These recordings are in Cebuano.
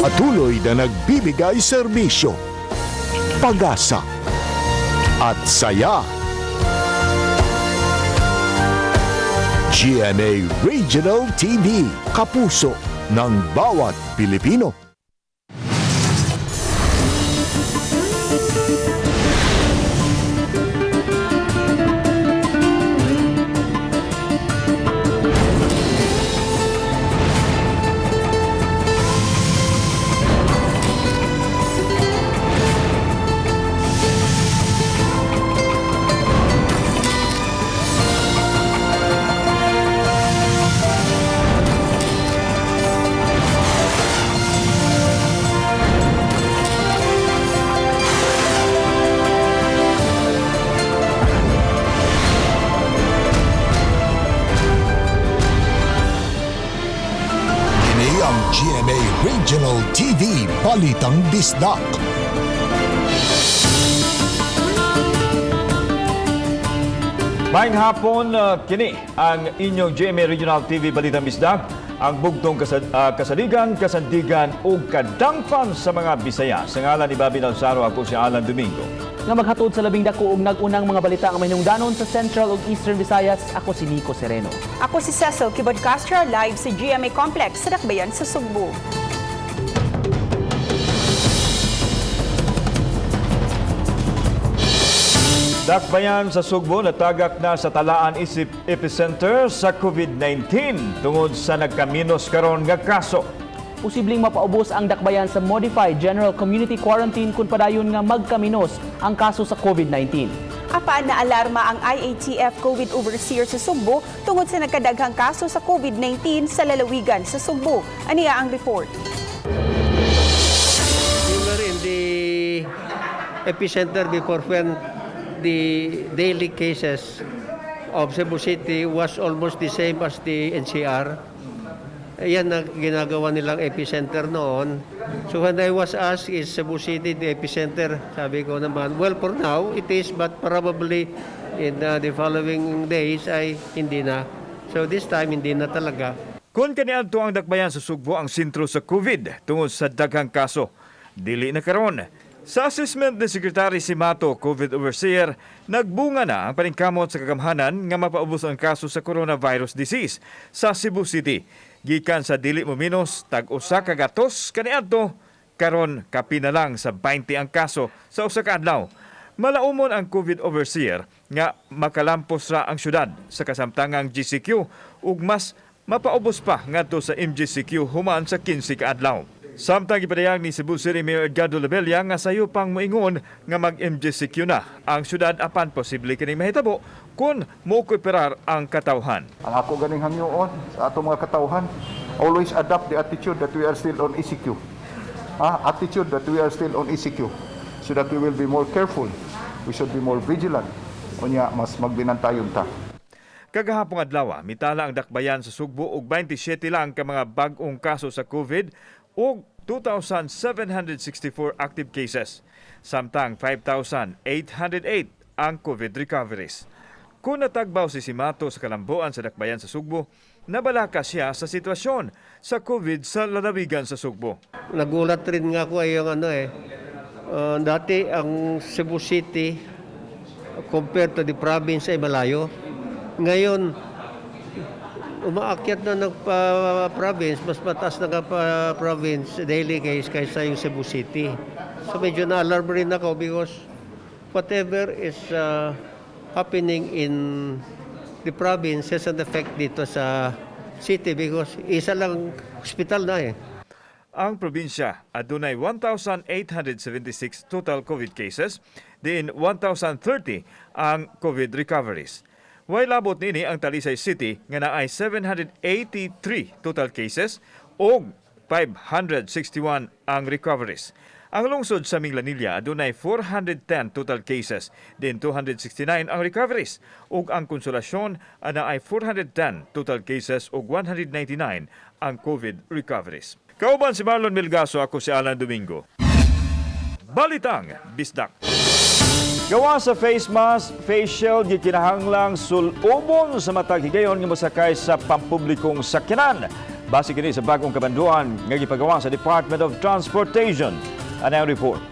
Patuloy na nagbibigay serbisyo, pag-asa, at saya. GMA Regional TV, kapuso ng bawat Pilipino. Kini ang GMA Regional TV Balitang Bisdak. Maayong hapon, kini ang inyong GMA Regional TV Balitang Bisdak, ang bugtong kasaligan, kasandigan ug kadangpan sa mga Bisaya. Sa ngalan ni Bobby Nalzaro, ako si Alan Domingo. Nga maghatod sa labing dako ug nag-unang mga balita ang mahinungdanon sa Central ug Eastern Visayas. Ako si Nico Sereno. Ako si Cecil Kibod Castro, live sa GMA Complex sa Dakbayan sa Sugbo. Dakbayan sa Sugbo natagak na sa talaan isip epicenter sa COVID-19 tungod sa nagkaminos karon nga kaso. Posibleng mapaubos ang Dakbayan sa Modified General Community Quarantine kung padayon nga magkaminos ang kaso sa COVID-19. Apan na alarma ang IATF COVID Overseer sa Sugbo tungod sa nagkadaghang kaso sa COVID-19 sa lalawigan sa Sugbo. Aniya ang report. We were in the epicenter before when the daily cases of Cebu City was almost the same as the NCR. Yan ang ginagawa nilang epicenter noon. So when I was asked, is Cebu City the epicenter? Sabi ko naman, well, for now, it is, but probably in the following days ay hindi na. So this time, hindi na talaga. Kung kaniadto ang Dakbayan sa Sugbo ang sentro sa COVID tungod sa daghang kaso, dili na karon. Sa assessment ni Secretary Simato, COVID Overseer, nagbunga na ang paningkamot sa kagamhanan nga mapaubos ang kaso sa coronavirus disease sa Cebu City. Gikan sa dili mo minus, tag usa ka gatos kaniadto, karon kapin na lang sa 20 ang kaso sa usa ka adlaw. Malaumon ang COVID Overseer nga makalampos ra ang syudad sa kasamtangang GCQ ug mas mapaubos pa ngadto sa MGCQ human sa 15 ka adlaw. Samtang gipadayag ni Cebu City Mayor Edgardo Labella nga sayo pang moingon nga mag-MGCQ na ang syudad apan posible kining mahitabo kung mokooperar ang katawhan. Ang ako ganing hangyoon sa atong mga katawhan, always adopt the attitude that we are still on ECQ. Attitude that we are still on ECQ so that we will be more careful. We should be more vigilant. Unya, mas magbinantayon ta. Kagahapong adlaw, mitala ang Dakbayan sa Sugbo og 27 lang ka mga bag-ong kaso sa COVID ug 2,764 active cases. Samtang 5,808 ang COVID recoveries. Kung natagbaw si Simato sa kalambuan sa Dakbayan sa Sugbo, nabalaka siya sa sitwasyon sa COVID sa lalawigan sa Sugbo. Nagulat rin nga ako ay yung ano eh. Dati ang Cebu City compared to the province ay malayo. Ngayon, umaakyat na ng province, mas mataas na pa province daily case kaysa yung Cebu City. So medyo na-alarm rin ako because whatever is happening in the province has an effect dito sa city because isa lang hospital na eh. Ang probinsya adunay 1,876 total COVID cases, diin 1,030 ang COVID recoveries. Way labot nini ang Talisay City nga naay 783 total cases ug 561 ang recoveries. Ang lungsod sa Minglanilla adunay 410 total cases, din 269 ang recoveries, ug ang Consolacion naay 410 total cases ug 199 ang COVID recoveries. Kauban si Marlon Milgaso, ako si Alan Domingo. Balitang Bisdak. Gawa sa face mask, face shield, gikinahanglang sulubon sa matag higayon nga mosakay sa pampublikong sakyanan. Base kini sa bagong kabanduan nga gipagawa sa Department of Transportation. Ano ang report?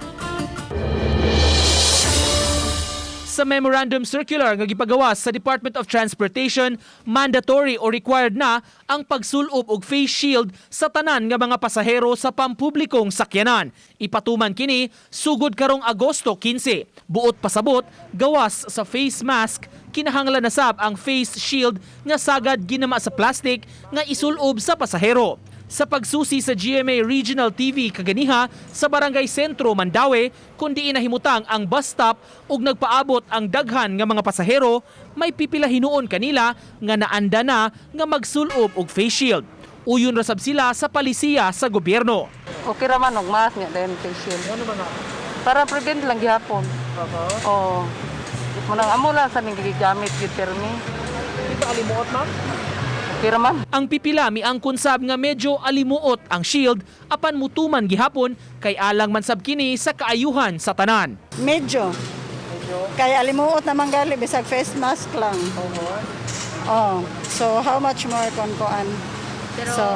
Sa memorandum circular nga gipagawas sa Department of Transportation, mandatory o required na ang pagsulob og face shield sa tanan nga mga pasahero sa pampublikong sakyanan. Ipatuman kini sugod karong Agosto 15. Buot pasabot, gawas sa face mask, kinahanglan na sab ang face shield nga sagad ginama sa plastic nga isulob sa pasahero. Sa pagsusi sa GMA Regional TV kaganiha sa Barangay Sentro, Mandaue, kun diin nahimutang ang bus stop ug nagpaabot ang daghan nga mga pasahero, may pipila hinuon kanila nga naanda na nga magsulob og face shield. Uyon ra sab sila sa palisiya sa gobyerno. Okay ra man og mask nga then face shield. Ano ba nga? Para prevent lang gihapon. Oo. Mo nang amo lang sa ning gigamit gyud permi. Di ba alimuot, ma'am? Okay ra man. Ang pipila miangkon sab nga medyo alimuot ang shield apan mutuman gihapon kay alang man sab kini sa kaayuhan sa tanan. Medyo. Kaya alimuot naman gali bisag face mask lang. Oh, so how much more kon kuan? Pero so,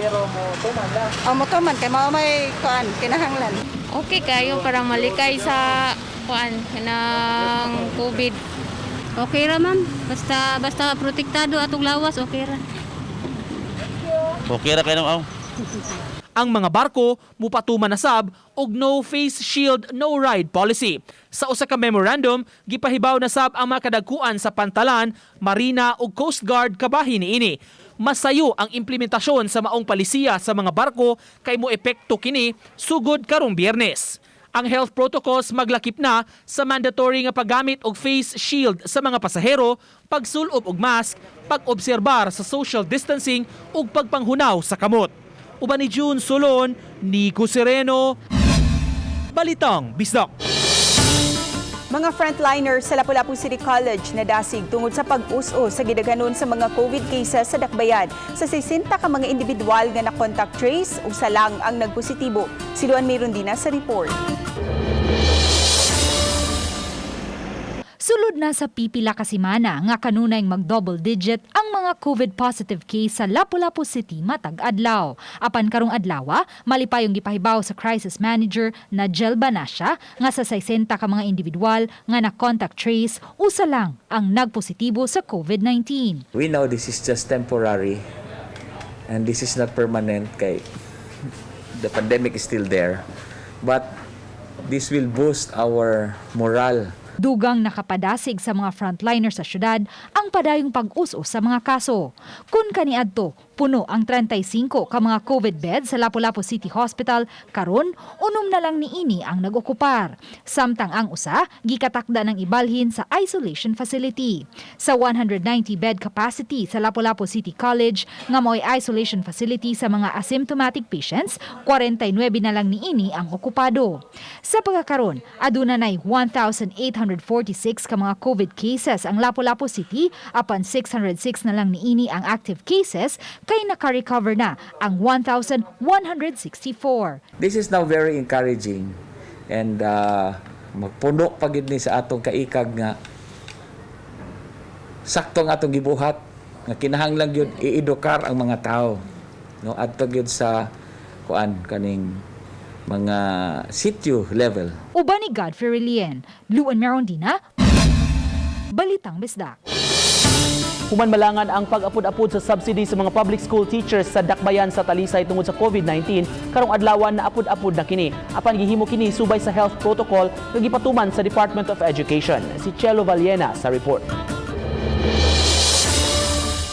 pero mo tuman lang. Oh, mo tuman kay mao may kuan kinahanglan. Okay kayo para malikay sa kuan ng COVID. Okay ra, ma'am. Basta basta protektado atong lawas, okay ra. Okay ra kayo aw. Ang mga barko mupatuman na sab og no face shield, no ride policy. Sa usa ka memorandum, gipahibaw na sab ang mga kadagkuan sa pantalan, marina ug Coast Guard kabahin niini. Masayo ang implementasyon sa maong palisiya sa mga barko kay mo epekto kini sugod karong Biyernes. Ang health protocols maglakip na sa mandatory nga paggamit og face shield sa mga pasahero, pagsulob og mask, pag-obserbar sa social distancing ug pagpanghunaw sa kamot. Uban ni June Solon, Nico Sereno, Balitang Bisdak. Mga frontliners sa Lapu-Lapu City College nadasig tungod sa pag-us-us sa gidaghanon sa mga COVID cases sa Dakbayan. Sa 60 ka mga individual nga na-contact trace, usa lang ang nagpositibo. Si Luan Mirondina sa report. Sulod na sa pipila ka semana nga kanunay mag-double digit ang mga COVID positive case sa Lapu-Lapu City matag adlaw. Apan karong adlaw, malipayong gipahibaw sa crisis manager na Jel Banasya nga sa 60 ka mga individual nga na contact trace, usa lang ang nagpositibo sa COVID-19. We know this is just temporary and this is not permanent kay the pandemic is still there. But this will boost our morale. Dugang nakapadasig sa mga frontliner sa syudad ang padayong pag-us-us sa mga kaso. Kung kaniadto, puno ang 35 ka mga COVID beds sa Lapu-Lapu City Hospital, karon 6 na lang niini ang nag-okupar. Samtang ang usa gikatakda ng ibalhin sa isolation facility. Sa 190 bed capacity sa Lapu-Lapu City College nga mao'y isolation facility sa mga asymptomatic patients, 49 na lang niini ang okupado. Sa pagkakaron, aduna nay 1,846 ka mga COVID cases ang Lapu-Lapu City apan 606 na lang niini ang active cases kay naka-recover na ang 1,164. This is now very encouraging and magpuno pa gid ni sa atong kaikag nga sakto ang atong gibuhat nga kinahanglan gyud iedukar ang mga tao, no, adto gyud sa kuan kaning mga sitio level. Uban ni Godfrey Relien, Luan Merondina, Balitang Bisdak. Human malangan ang pag-apod-apod sa subsidy sa mga public school teachers sa Dakbayan sa Talisay tungod sa COVID-19, karong adlawan na apod-apod na kini. Apan gihimo kini subay sa health protocol nga gipatuman sa Department of Education. Si Chelo Valiena sa report.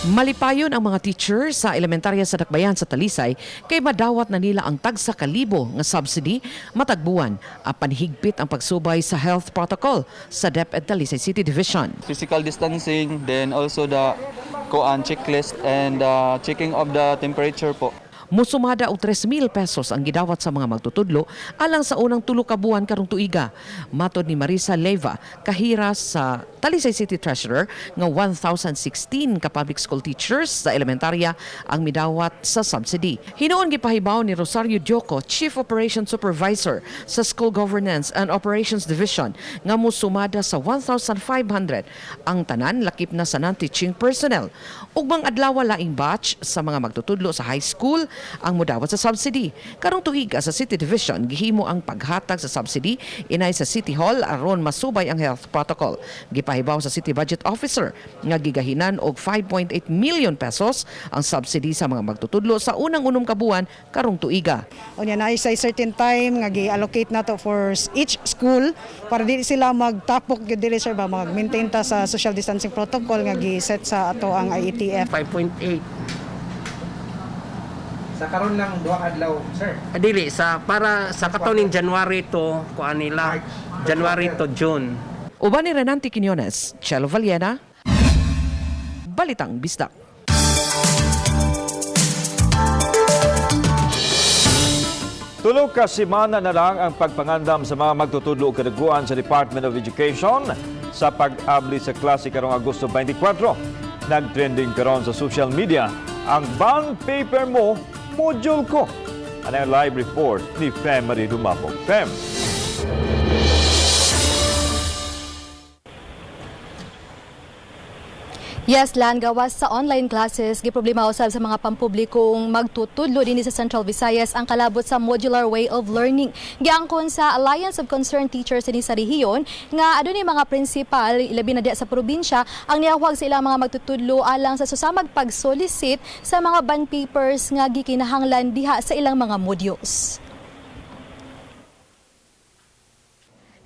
Malipayon ang mga teacher sa elementarya sa Dakbayan sa Talisay kay madawat na nila ang tagsa kalibo nga subsidy matag buwan apan higpit ang pagsubay sa health protocol sa DepEd Talisay City Division. Physical distancing, then also the koan checklist and checking of the temperature po. Musumada og 3,000 pesos ang gidawat sa mga magtutudlo alang sa unang 3 ka buwan karong tuiga. Matod ni Marisa Leyva, kahira sa Talisay City Treasurer, nga 1,016 ka public school teachers sa elementarya ang midawat sa subsidy. Hinuon gipahibaw ni Rosario Dioco, Chief Operations Supervisor sa School Governance and Operations Division, nga musumada sa 1,500 ang tanan lakip na sa non-teaching personnel. Ugmang adlaw laing batch sa mga magtutudlo sa high school ang mudawat sa subsidy. Karong tuiga sa City Division gihimo ang paghatag sa subsidy inay sa City Hall aron masubay ang health protocol. Gipahibaw sa City Budget Officer nga gigahinan og 5.8 million pesos ang subsidy sa mga magtutudlo sa unang 6 ka buwan karong tuiga. Unya na sa certain time nga gi-allocate nato for each school para dili sila magtapok gyud diri, sir, ba, mag-maintain ta sa social distancing protocol nga gi-set sa ato ang IETF. 5.8. Sa karon lang 2 adlaw, sir? Ah, dili sa para sa katoning January to kuan nila, January to June. Uban ni Renante Quiñones, Chelo Valiena, Balitang Bisdak. 3 ka semana na lang ang pagpangandam sa mga magtutudlo og kadaguan sa Department of Education sa pag-abli sa klase karong Agosto 24. Nag-trending karon sa social media ang "Bond paper mo, module ko." Ano ang live report ni Fem Marie Dumapog? Fem. Yes, Lan, gawas sa online classes, giproblema usab sa mga pampublikong magtutudlo dinhi sa Central Visayas ang kalabot sa modular way of learning. Giangkon sa Alliance of Concerned Teachers dinhi sa rehiyon nga adunay mga principal, ilabi na diya sa probinsya, ang niawhag sa ilang mga magtutudlo alang sa susamag pag-solicit sa mga bond papers nga gikinahanglan diha sa ilang mga modules.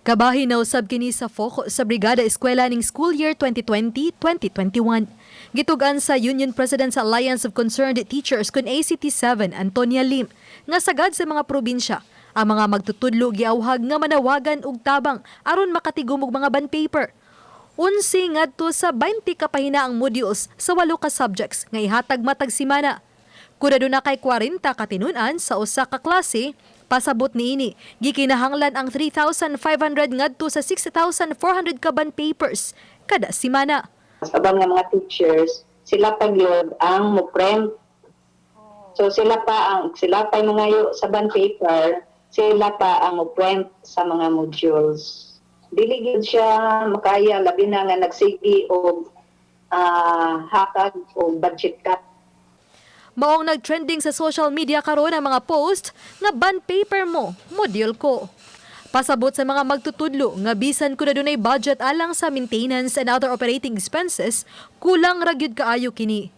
Kabahin na usab kini sa focus sa Brigada Eskwela ning school year 2020-2021. Gitug-an sa Union President sa Alliance of Concerned Teachers kun ACT7 Antonia Lim nga sagad sa mga probinsya ang mga magtutudlo giawhag nga manawagan og tabang aron makatigom og mga bond paper. 11 ngadto sa 20 ka pahina ang modules sa 8 ka subjects nga ihatag matag simana. Kung aduna kay 40 katinun-an sa usa ka klase, pasabot niini, gikinahanglan ang 3,500 ngadto sa 6,400 ka bond papers kada simana. Sa ubang nga mga teachers, sila pa gyud ang mo-print. So sila pa yung mga sa bond paper, sila pa ang mo-print sa mga modules. Dili gyud siya makaya, labi na nga nagsigi og hatag og budget cut. Maong nag-trending sa social media karon ang mga post nga "Bond paper mo, module ko." Pasabot sa mga magtutudlo nga bisan kung adunay budget alang sa maintenance and other operating expenses, kulang ra gyud kaayo kini.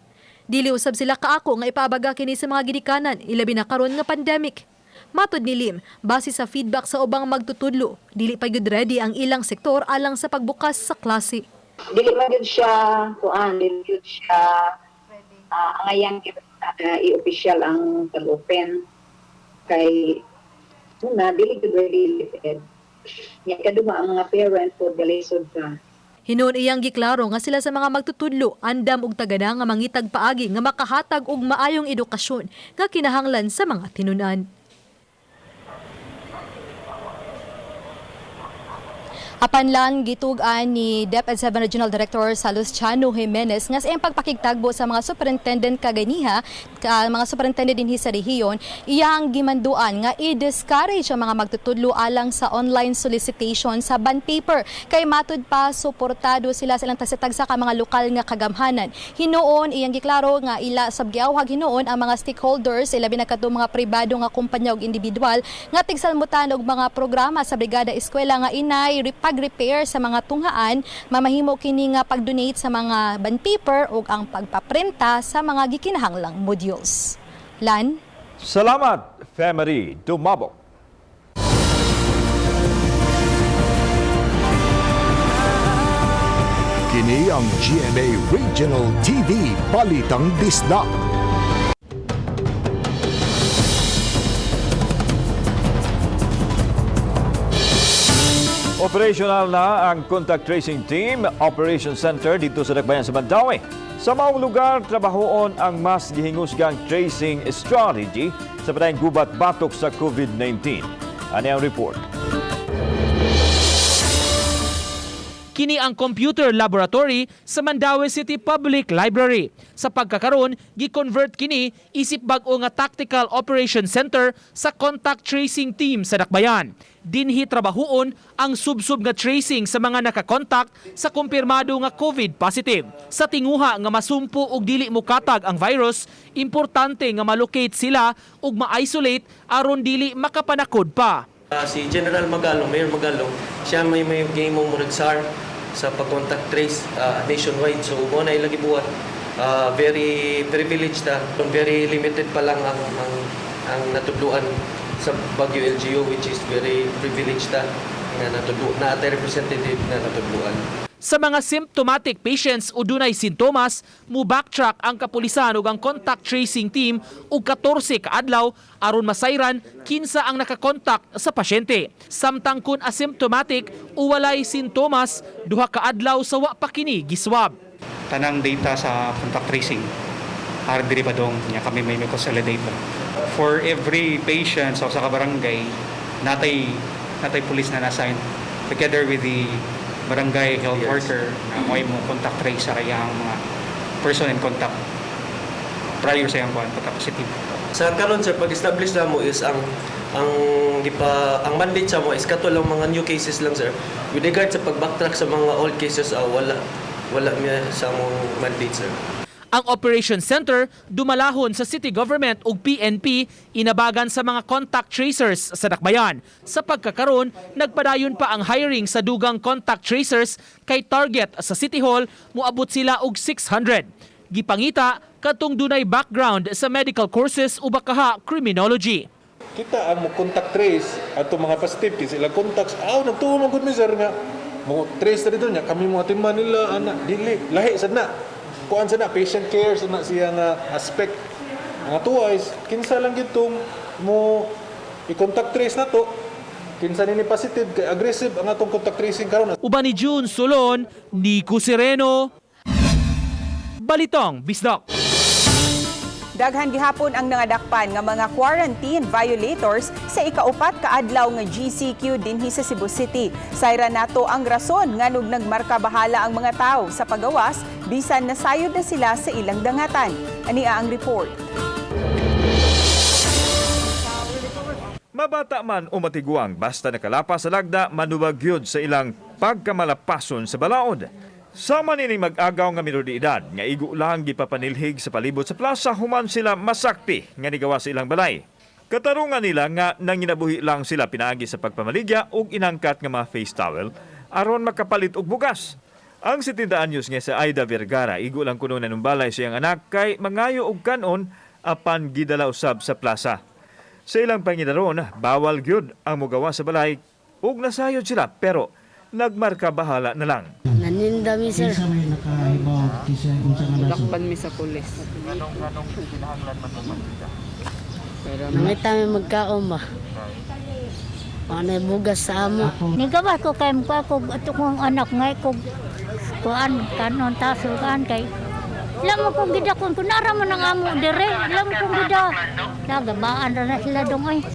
Dili usab sila kaako nga ipaabaga kini sa mga ginikanan, ilabi na karon nga pandemic. Matod ni Lim, base sa feedback sa ubang magtutudlo, dili pa gyud ready ang ilang sektor alang sa pagbukas sa klase. Dili man gyud siya kuan, dili gyud siya angayan i-official ang pag-open kay una dili gyud ready DepEd. Nya kaduma ang mga parent po galisod ka. Hinuon iyang giklaro nga sila sa mga magtutudlo andam og tagana nga mangitag paagi nga makahatag og maayong edukasyon nga kinahanglan sa mga tinun-an. Apan lang, gitug-an ni DepEd 7 Regional Director Salustiano Jimenez nga sa iyang pagpakigtagbo sa mga superintendent kaganiha, ka, mga superintendent dinhi sa rehiyon, iyang gimanduan nga i-discourage ang mga magtutudlo alang sa online solicitation sa bond paper kay matud pa suportado sila sa ilang tagsa ka mga lokal nga kagamhanan. Hinuon iyang giklaro nga ila sab giawhag hinuon ang mga stakeholders, ilabi na kadtong mga pribado nga kumpanya ug individual nga tigsalmutan og mga programa sa Brigada Eskwela nga inay pag-repair sa mga tunghaan, mamahimo kini nga pag-donate sa mga bond paper ug ang pagpaprinta sa mga gikinahanglang modules. Lan? Salamat, Family Dumabok. Kini ang GMA Regional TV Balitang Bisdak. Operational na ang Contact Tracing Team Operation Center dito sa Dakbayan sa Mandaue. Sa maong lugar, trabahoon ang mas gihingusgang tracing strategy sa padayong gubat batok sa COVID-19. Ani ang report. Kini ang computer laboratory sa Mandaue City Public Library. Sa pagkakaron, gi-convert kini isip bag-o nga Tactical Operation Center sa contact tracing team sa Dakbayan. Dinhi trabahuon ang subsub nga tracing sa mga nakakontakt sa kumpirmado nga COVID positive. Sa tinguha nga masumpo og dili mokatag ang virus, importante nga malocate sila ug ma-isolate aron dili makapanakod pa. Si General Magalong, Mayor Magalong, siya may game mo murag SAR sa pag-contact trace nationwide. So mo na ilang gibuhat. Very privileged ta. Very limited pa lang ang natudluan sa Baguio LGU, which is very privileged ta nga natudlo na atay representative na natudluan. Sa mga symptomatic patients o dunay sintomas, mo backtrack ang kapulisan ug ang contact tracing team og 14 ka adlaw aron masayran kinsa ang nakakontak sa pasyente. Samtang kun asymptomatic o walay sintomas, 2 ka adlaw sa wa pa kini giswab. Tanang data sa contact tracing are diri pa dong nya kami may consolidate ba. For every patient sa usa ka barangay, natay police na na-assign together with the barangay health worker na mo mo contact trace sa kayang mga person in contact prior sa iyang kuan pagka-positive. Sa karon sir, pag-establish na mo is ang gipa ang mandate sa mo is kato lang mga new cases lang, sir. With regard sa pag-backtrack sa mga old cases, wala mi sa among mandate, sir. Ang Operation Center dumalahon sa city government ug PNP inabagan sa mga contact tracers sa Dakbayan. Sa pagkakaron, nagpadayon pa ang hiring sa dugang contact tracers kay target sa City Hall moabot sila og 600. Gipangita kadtong dunay background sa medical courses o bakaha criminology. Kita ang mo contact trace ato mga positive kay sila contacts aw nagtuo man gud mi, sir, nga mo trace na dito nya kami mo atiman nila ana. Dili lahi sad na, kuan sad na, patient care sad na siya nga aspect. Ang atuwa is kinsa lang gitong mo i-contact trace na to, kinsa nini positive, kay aggressive ang atong contact tracing karon. Uban ni June Solon, Nico Sereno, Balitang Bisdak. Daghan gihapon ang nangadakpan nga mga quarantine violators sa ikaupat ka adlaw nga GCQ dinhi sa Cebu City. Sayra nato ang rason nganong nagmarka bahala ang mga tao sa pagawas bisan nasayod na sila sa ilang dangatan. Ania ang report. Mabata man o matiguang, basta nakalapas sa lagda, manubag yun sa ilang pagkamalapason sa balaod. Sama nining mag-agaw nga minor de edad, nga igo lang gipapanilhig sa palibot sa plaza human sila masakpi nga nigawa sa ilang balay. Katarungan nila nga nanginabuhi lang sila pinaagi sa pagpamaligya ug inangkat nga mga face towel aron makapalit og bugas. Ang 70 anyos nga sa Aida Vergara, igo lang kuno nanumbalay sa iyang anak kay mangayo og kanon apan gidala usab sa plaza. Sa ilang pangidaron, bawal gyud ang mugawa sa balay ug nasayod sila pero nagmarka bahala na lang. Naninda mi, sir. Dakpan mi sa pulis. Nangita mi magkaon ba. Ano bugas sa amo. Nigawas ko kay mukha ko ato kong anak ngay ko kuan kanon taso kan kay Lam mo kong gida kun kunara man ang amo dire, lam kong gida. Nagabaan ra na sila dong ay.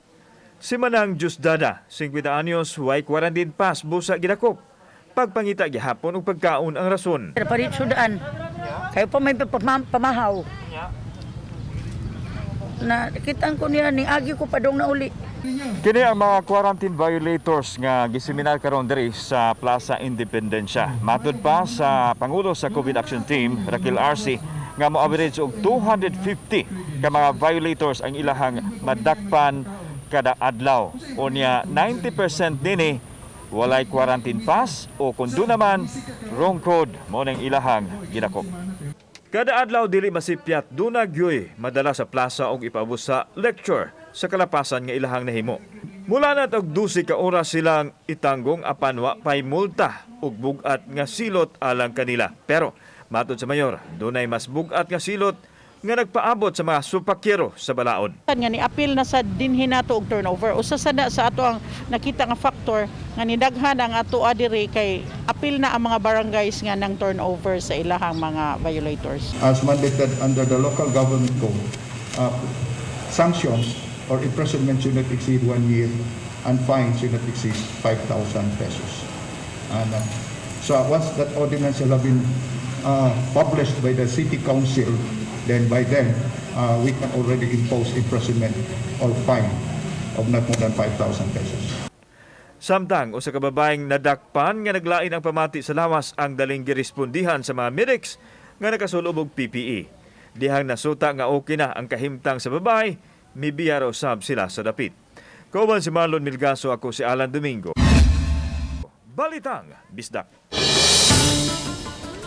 Si Manang Diyosdada, 50 anyos, way quarantine pass busa gidakop. Pagpangita gihapon og pagkaon ang rason. Parit sudaan. Kayo pa may pamahaw. Na kitaan ko niya ni agi ko pa dong na uli. Kini ang mga quarantine violators nga giseminar karon diri sa Plaza Independencia. Matud pa sa pangulo sa COVID Action Team, Raquel Arce, nga mo-average og 250 ka mga violators ang ilahang madakpan kada adlaw. Unya 90% nini walay quarantine pass o kung doon naman wrong code mo nang ilahang gidakop. Kada adlaw dili masipyat duna gyoy madala sa plaza og ipaabot sa lecture sa kalapasan nga ilahang nahimo. Mula na og 12 ka oras silang itanggong apan wa pay multa ug bug-at nga silot alang kanila. Pero matod sa mayor, dunay mas bug-at nga silot nga nagpaabot sa mga supakyero sa balaod. Nga ni apil na sa dinhi nato og turnover. Usa sa na sa ato ang nakita nga factor nga nidaghan ang ato diri kay apil na ang mga barangays nga nang turnover sa ilahang mga violators. As mandated under the local government code, sanctions or imprisonment should not exceed 1 year and fines should not exceed 5,000 pesos. And so once that ordinance shall have been published by the city council, then by then we can already impose imprisonment or fine of not more than 5,000 pesos. Samtang usa ka babaeng nadakpan nga naglain ang pamati sa lawas ang daling girespondihan sa mga medics nga nakasulob og PPE. Dihang nasuta nga okay na ang kahimtang sa babae, mibiya ra usab sila sa dapit. Kauban si Marlon Milgaso, ako si Alan Domingo. Balitang Bisdak.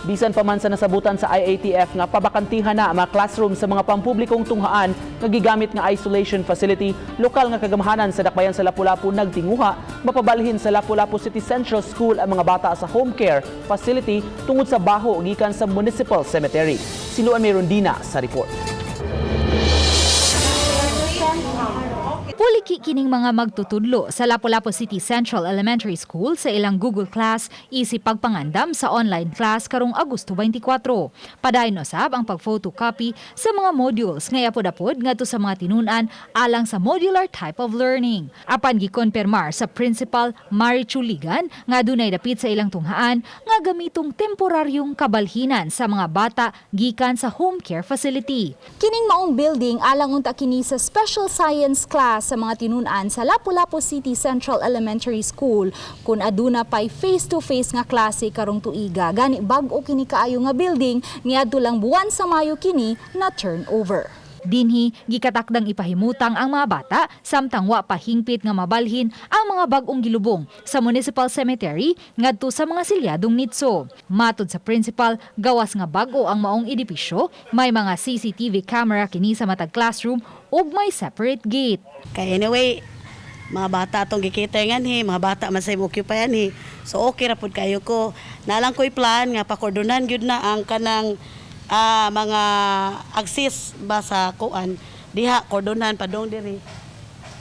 Bisan pa man sa nasabutan sa IATF nga pabakantihan na ang mga classroom sa mga pampublikong tunghaan nga gigamit nga isolation facility, lokal nga kagamhanan sa Dakbayan sa Lapu-Lapu nagtinguha mapabalhin sa Lapu-Lapu City Central School ang mga bata sa home care facility tungod sa baho gikan sa Municipal Cemetery. Si Luan Merondina sa report. Puliki kining mga magtutudlo sa Lapu-Lapu City Central Elementary School sa ilang Google Class isip pagpangandam sa online class karong Agosto 24. Padayon usab ang pag-photocopy sa mga modules nga iapod-apod ngadto sa mga tinunan alang sa modular type of learning. Apan gikonfirmar sa Principal Mari Chuligan nga dunay dapit sa ilang tunghaan nga gamitong temporaryong kabalhinan sa mga bata gikan sa home care facility. Kining maong building alang unta kini sa special science class sa mga tinunan sa Lapu-Lapu City Central Elementary School kung aduna pay face-to-face nga klase karong tuiga. Gani bag-o kini kaayo nga building, niadto lang buwan sa Mayo kini na turnover. Dinhi gikatakdang ipahimutang ang mga bata samtang wa pa hingpit nga mabalhin ang mga bag-ong gilubong sa Municipal Cemetery ngadto sa mga silyadong nitso. Matod sa principal, gawas nga bag-o ang maong edipisyo, may mga CCTV camera kini sa matag classroom ug may separate gate. Kay anyway, mga bata atong gikita nganhi, mga bata man say mo occupy anhi. So okay ra pud kayo ko. Nalang ko'y plan nga pakordonan gyud na ang kanang mga access ba sa kuan diha, kordonan padong diri.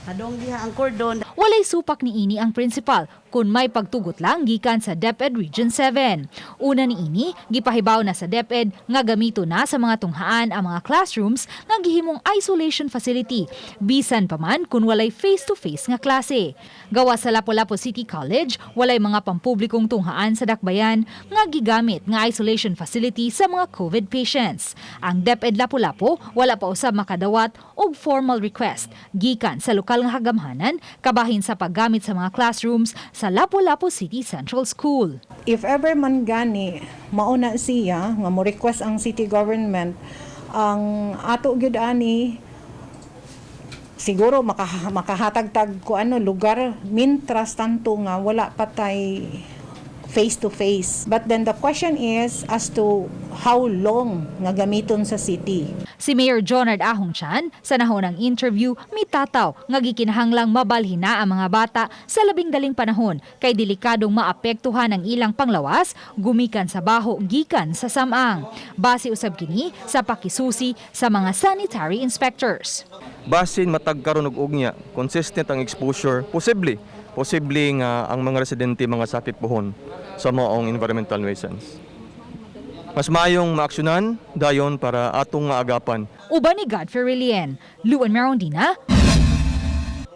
Padong diha ang cordon. Walay supak ni ini ang principal kung may pagtugot lang gikan sa DepEd Region 7. Una ni ini, gipahibaw na sa DepEd nga gamito na sa mga tunghaan ang mga classrooms nga gihimong isolation facility, bisan pa man kung walay face-to-face nga klase. Gawas sa Lapu-Lapu City College, walay mga pampublikong tunghaan sa Dakbayan nga gigamit nga isolation facility sa mga COVID patients. Ang DepEd Lapu-Lapu wala pa usab makadawat og formal request gikan sa lokal nga kagamhanan kabahin sa paggamit sa mga classrooms sa Lapu-Lapu City Central School. If ever man gani mauna siya nga mo request ang city government, ang ato gyud ani siguro makahatag tag ko ano lugar mintras tanto nga wala pa tay face to face. But then the question is as to how long nga gamiton sa city. Si Mayor Jonard Ahong Chan sa nahunang interview mitataw nga gikinahanglang mabalhin na ang mga bata sa labing daling panahon kay delikadong maapektuhan ang ilang panglawas gumikan sa baho gikan sa samang. Base usab kini sa pakisusi sa mga sanitary inspectors. Basin matag karon og ugnya, consistent ang exposure, posible nga ang mga residente mga sakit pohon sa maong environmental nuisance. Mas maayong maaksyonan dayon para atong maagapan. Uban ni Godfrey Relien, Luan Merondina,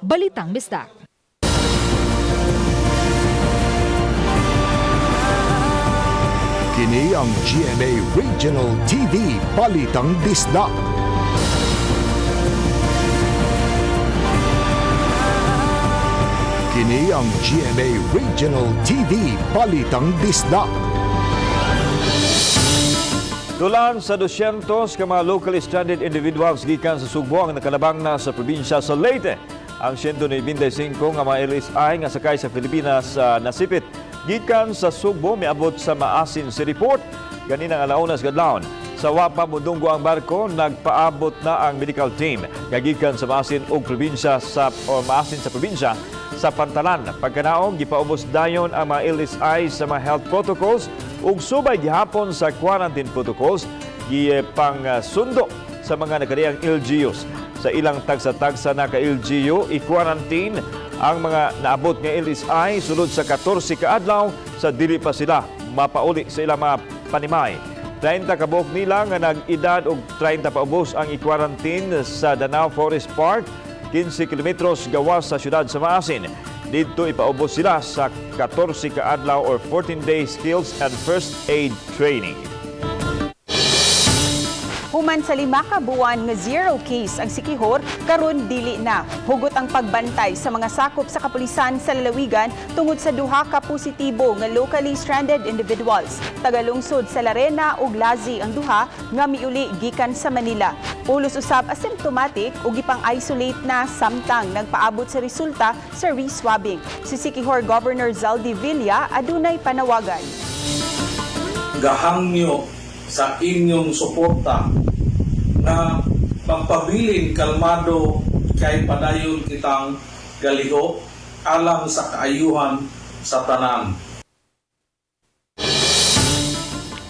Balitang Bisdak. Kini ang GMA Regional TV Balitang Bisdak. Kini ang GMA Regional TV Balitang Bisdak. Dulan sa 200 ka mga locally stranded individuals gikan sa Sugbo ang nakalabang na sa probinsya sa Leyte. Ang 195 nga mga LSI nga sakay sa Pilipinas nasipit gikan sa Sugbo miabot sa Maasin City Port ganinang alauna sa kadlawon. Sa wa pa mudunggo ang barko, nagpaabot na ang medical team nga gikan sa Maasin ug probinsya sa o Maasin sa probinsya sa Pantalan. Pagkanaog, gipaubos dayon ang mga LSI sa mga health protocols ug subay gihapon sa quarantine protocols gipang sundo sa sa mga nakadiyang LGUs. Sa ilang tagsa-tagsa na ka LGU, i-quarantine ang mga naabot nga LSI sulod sa 14 ka adlaw sa dili pa sila mapauli sa ilang mga panimay. 30 ka buok nila nga nag-edad og 30 paubos ang i-quarantine sa Danao Forest Park, 15 kilometros gawas sa siyudad sa Maasin. Didto ipaubos sila sa 14 ka adlaw or 14-day skills and first aid training. Human sa 5 ka buwan nga zero case ang Siquijor, karon dili na. Hugot ang pagbantay sa mga sakop sa kapulisan sa lalawigan tungod sa duha ka positibo nga locally stranded individuals. Tagalungsod sa Larena ug Lazi ang duha nga miuli gikan sa Manila. Pulos usab asymptomatic ug gipang-isolate na samtang nagpaabot sa resulta sa reswabbing. Si Siquijor Governor Zaldy Villa adunay panawagan. Gahangyo sa inyong suporta na magpabilin kalmado kay padayon kitang galiho alang sa kaayuhan sa tanan.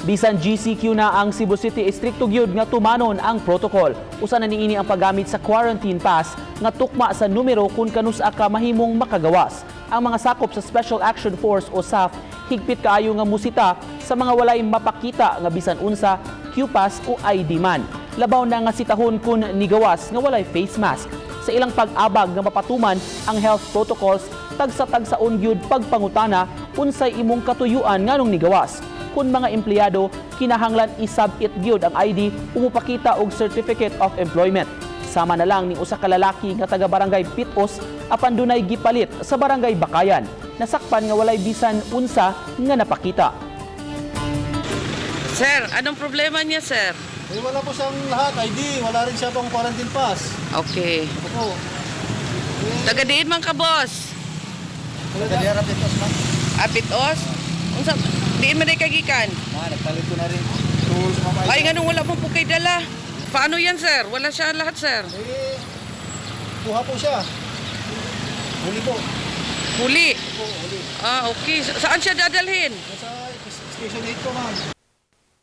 Bisan GCQ na ang Cebu City, istrikto gyud nga tumanon ang protocol. Usa na niini ang paggamit sa quarantine pass nga tukma sa numero kung kanusa ka mahimong makagawas. Ang mga sakop sa Special Action Force o SAF higpit kaayo nga musita sa mga walay mapakita nga bisan unsa Q-Pass o ID man. Labaw na nga sitahon kun nigawas nga walay face mask. Sa ilang pag-abag nga mapatuman ang health protocols, tagsa-tagsaon gyud pagpangutana unsay imong katuyuan nganong nigawas. Kung mga empleyado, kinahanglan isubmit gyud ang ID o mopakita og certificate of employment. Sama na lang ni usa ka lalaki nga taga Barangay Pitos apan dunay gipalit sa Barangay Bakayan. Nasakpan nga walay bisan unsa nga napakita. Sir, anong problema niya, sir? Eh, wala po siyang lahat, ID. Wala rin siya pang quarantine pass. Okay. Opo. Taga diin man ka, boss. Taga Pitos, ma'am. Ah, Pitos? Unsa diin man day kagikan? Ah, nagpalit ko na rin. Tools, ma'am. Ay, nganong wala mo po kay dala? Paano yan, sir? Wala siya lahat, sir. Eh, kuha po siya. Huli po. Huli? Opo, huli. Ah, okay. Saan siya dadalhin? Nasa Station 8 po, ma'am.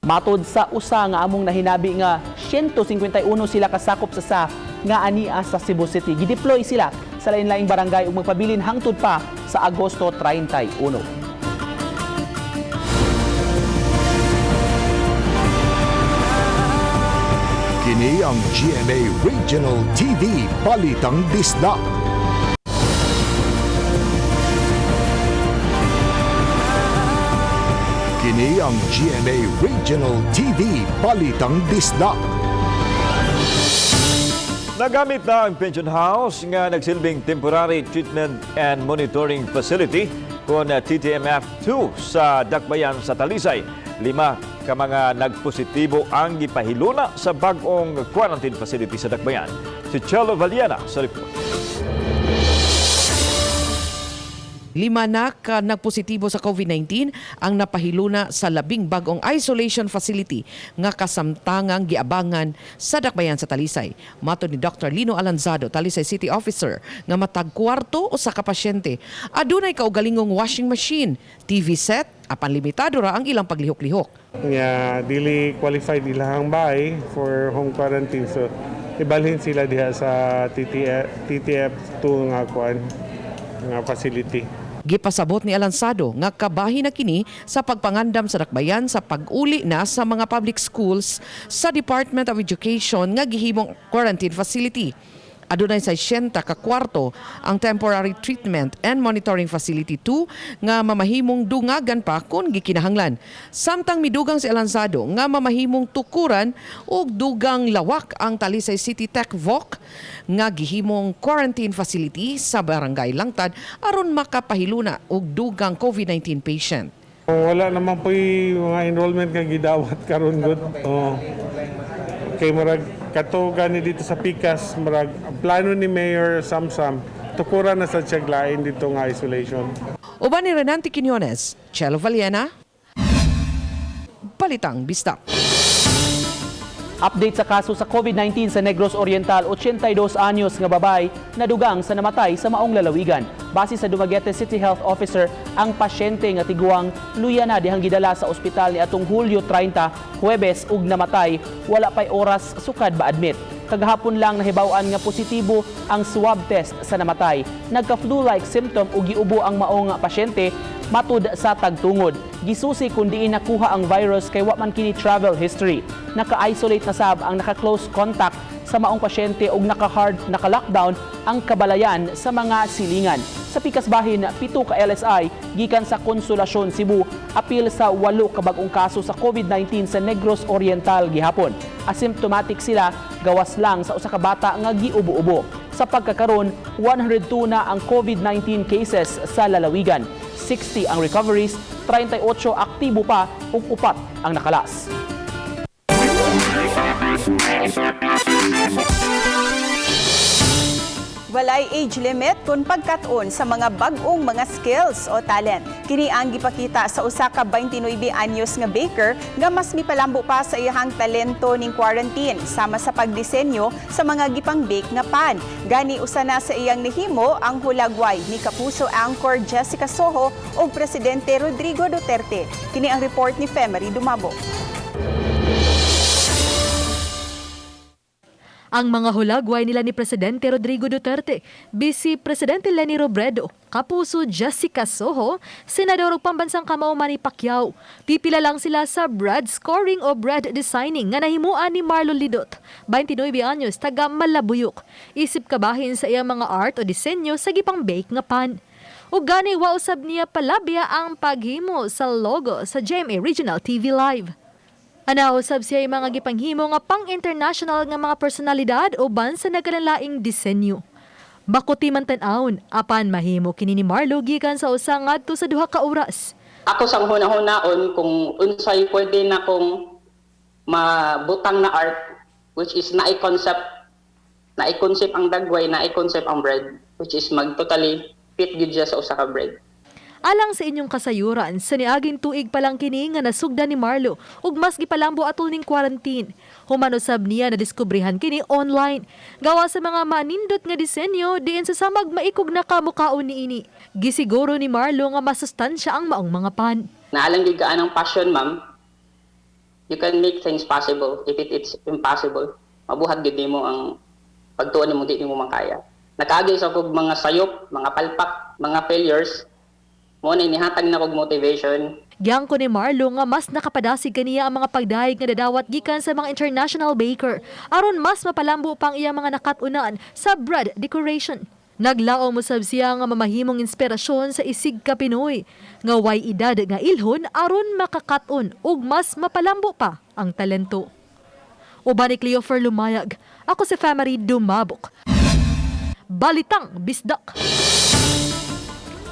Matod sa usa nga among nahinabi nga 151 sila kasakop sa SAF nga ania sa Cebu City. Gideploy sila sa lain-laing barangay ug magpabilin hangtod pa sa Agosto 31. Kini ang GMA Regional TV Balitang Bisdak. Kini ang GMA Regional TV Balitang Bisdak. Nagamit na ang pension house nga nagsilbing temporary treatment and monitoring facility kon TTMF 2 sa Dakbayan sa Talisay. 5 ka mga nagpositibo ang gipahiluna sa bag-ong quarantine facility sa Dakbayan. Si Chelo Valiana sa report. 5 na ka nagpositibo sa COVID-19 ang napahiluna sa 10 bag-ong isolation facility nga kasamtangang giabangan sa Dakbayan sa Talisay. Matod ni Dr. Lino Alanzado, Talisay City Officer, nga matag kwarto usa ka pasyente adunay kaugalingong washing machine, TV set, apan limitado ra ang ilang paglihok-lihok. Nga dili qualified ilahang bahay for home quarantine, so ibalhin sila diha sa TTF 2 nga kuan nga facility. Gipasabot ni Alanzado nga kabahin na kini sa pagpangandam sa Dakbayan sa pag-uli na sa mga public schools sa Department of Education nga gihimong quarantine facility. Adunay 600 ka kwarto ang Temporary Treatment and Monitoring Facility 2 nga mamahimong dungagan pa kung gikinahanglan. Samtang midugang si Alanzado nga mamahimong tukuran og dugang lawak ang Talisay City Tech Voc nga gihimong quarantine facility sa Barangay Langtad aron makapahiluna og dugang COVID-19 patient. Wala naman po yung mga enrollment nga gidawat karon gud. Oh. Kay murag kato gani dito sa Pikas, murag ang plano ni Mayor Samsam tukuran na sa tiyaglain dito nga isolation. Uban ni Renante Quiñones, Chelo Valiena, Balitang Bisdak. Update sa kaso sa COVID-19 sa Negros Oriental, 82 anyos nga babay nadugang sa namatay sa maong lalawigan. Base sa Dumaguete City Health Officer, ang pasyente nga tiguang luya na dihang gidala sa ospital ni atong Hulyo 30, Huwebes, ug namatay wala pay oras sukad ba-admit. Kagahapon lang nahibaw-an nga positibo ang swab test sa namatay. Nagka-flu-like symptom ug giubo ang maong pasyente matud sa tagtungod. Gisusi kung diin nakuha ang virus kay wa man kini travel history. Naka-isolate na sab ang naka-close contact sa maong pasyente ug naka-hard naka-lockdown ang kabalayan sa mga silingan. Sa pikas bahin, 7 ka LSI gikan sa Konsolasyon, Cebu, apil sa 8 ka bag-ong kaso sa COVID-19 sa Negros Oriental gihapon. Asymptomatic sila, gawas lang sa usa ka bata nga giubo-ubo. Sa pagkakaron, 102 na ang COVID-19 cases sa lalawigan. 60 ang recoveries, 38 aktibo pa ug 4 ang nakalas. Walay age limit kung pagkat-on sa mga bag-ong mga skills o talent. Kini ang gipakita sa usa ka 29 anyos nga baker nga mas mipalambo pa sa iyahang talento ning quarantine sama sa pagdisenyo sa mga gipang-bake nga pan. Gani usa na sa iyang nahimo ang hulagway ni Kapuso anchor Jessica Soho ug Presidente Rodrigo Duterte. Kini ang report ni Femery Dumabo. Ang mga hulagway nila ni Presidente Rodrigo Duterte, Vice Presidente Leni Robredo, Kapuso Jessica Soho, Senador ug Pambansang Kamao Manny Pacquiao. Pipila lang sila sa bread scoring o bread designing nga nahimuan ni Marlo Lidot, 29 anyos, taga Malabuyok. Isip kabahin sa iyang mga art o disenyo sa gipang bake nga pan. Ug gani wa usab niya palabya ang paghimo sa logo sa GMA Regional TV Live. Ana usab siya ay mga gipanghimo nga pang-international nga mga personalidad uban sa nagkalalaing disenyo. Makuti man tan-awon, apan mahimo kini ni Marlo gikan sa usa ngadto sa 2 ka oras. Ako sang hunahunahon kung unsay pwede na kong mabutang na art, which is na-concept ang dagway, na-concept ang bread, which is mag totally fit gyud siya sa usa ka bread. Alang sa inyong kasayuran, sa niaging tuig pa lang kini nga nasugdan ni Marlo ug mas gipalambo atol ning quarantine. Human usab niya na diskubrihan kini online. Gawa sa mga manindot nga disenyo diin sa samag maikog na kamukaon niini. Gisiguro ni Marlo nga masustansya ang maong mga pan. Naalang gyud ka anang passion, ma'am. You can make things possible if it's impossible. Mabuhat gyud nimo ang pagtuon nimo di nimo makaya. Nakaagi sa kog mga sayop, mga palpak, mga failures. Mo na inihatag na kog motivation. Giyangko ni Marlo nga mas nakapadasig kaniya ang mga pagdayeg nga dadawat gikan sa mga international baker aron mas mapalambo pang iyang mga nakat-unan sa bread decoration. Naglaom usab siya nga mamahimong inspirasyon sa isig ka Pinoy nga way edad nga ilhon aron makakat-on ug mas mapalambo pa ang talento. Uban ni Cleofer Lumayag, ako si Famary Dumabok. Balitang Bisdak.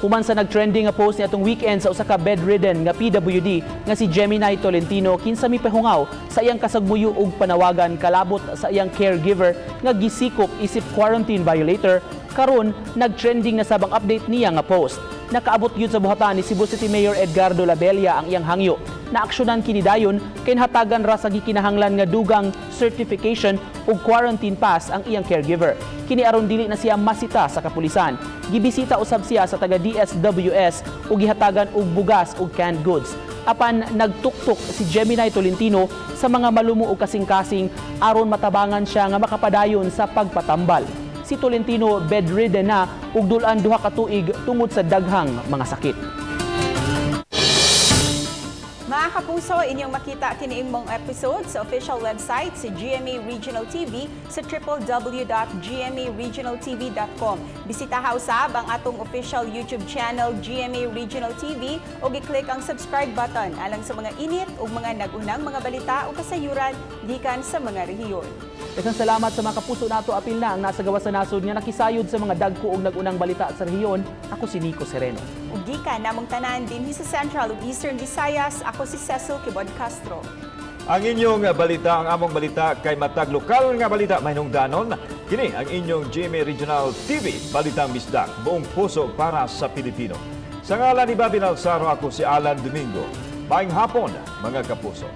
Human sa nag-trending nga post niadtong weekend sa usa ka bedridden nga PWD nga si Gemini Tolentino kinsa mipahungaw sa iyang kasagmuyo og panawagan kalabot sa iyang caregiver nga gisikop isip quarantine violator, karon nag-trending na sabang update niya nga post. Nakaabot gyud sa buhatan ni Cebu City Mayor Edgardo Labella ang iyang hangyo. Naaksyonan kini dayon kay nahatagan ra sa gikinahanglan nga dugang certification ug quarantine pass ang iyang caregiver. Kini aron dili na siya masita sa kapulisan. Gibisita usab siya sa taga DSWS ug gihatagan og bugas ug canned goods. Apan nagtuktok si Gemini Tolentino sa mga malumo og kasing-kasing aron matabangan siya nga makapadayon sa pagpatambal. Si Tolentino bedridden na ug dul-an 2 ka tuig tungod sa daghang mga sakit. Mga kapuso, inyong makita kiniing mong episode sa official website sa GMA Regional TV sa www.gmaregionaltv.com. Bisitaha usab ang atong official YouTube channel GMA Regional TV o gi-click ang subscribe button alang sa mga init ug mga nag-unang mga balita o kasayuran gikan sa mga rehiyon. Daghang salamat sa mga kapuso nato, apil na ang nasa gawas sa nasod nga nakisayod sa mga dagko ug nag-unang balita sa rehiyon. Ako si Nico Sereno. Ug gikan namong tanan dinhi sa Central ug Eastern Visayas, ako si Cecil Kibod Castro. Ang inyong balita, ang among balita kay matag lokal nga balita mahinungdanon. Kini ang inyong GMA Regional TV, Balitang Bisdak, buong puso para sa Pilipino. Sa ngalan ni Bobby Nalzaro, ako si Alan Domingo. Maayong hapon, mga kapuso.